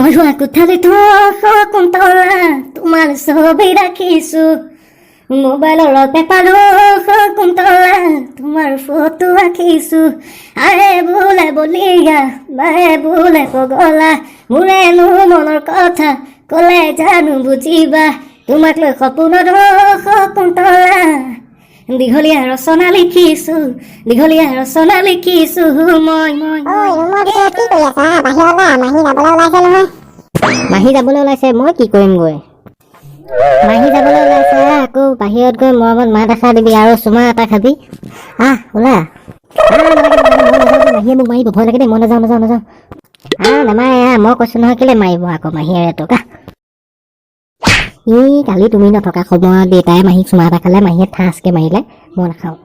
মই শোৱা কোঠালিত শকুন্তলা, তোমাৰ ছবি ৰাখিছো। মোবাইলৰ পেপাৰো শকুন্তলা, তোমাৰ ফটো আঁকিছো। আহে বোলে বলিয়া, বাহে বোলে পগলা, মোৰেনো মনৰ কথা ক'লে জানো বুজিবা? তোমাক লৈ সপোনত শকুন্তলা, দীঘলীয়া ৰচনা লিখিছো, দীঘলীয়া ৰচনা লিখিছো মই মই ঐ, ৰুমৰ ভিতৰত কি কৰি আছা? বাহিৰলৈ আহ, মাহী যাবলৈ ওলাইছে নহয়। মাহী যাবলৈ ওলাইছে, মই কি কৰিমগৈ? মাহী যাবলৈ ওলাইছে, আকৌ বাহিৰত গৈ মৰমত মাত এষাৰ দিবি আৰু চুমা এটা খাবি। আহ, ওলা। আহ, নালাগে, নালাগে, মই নাযাওঁ দেই, মাহীয়ে মোক মাৰিব, ভয় লাগে দেই, মই নাযাওঁ, নাযাওঁ, নাযাওঁ। আহ, নামাৰে। আহ, মই কৈছো নহয়, কেলে মাৰিব আকৌ মাহীয়ে তোক? আহ, ই কালি তুমি নথকা সময়ত দেউতাই মাহীক চুমা এটা খালে, মাহীয়ে ঠাচকে মাৰিলে। মই নাখাওঁ।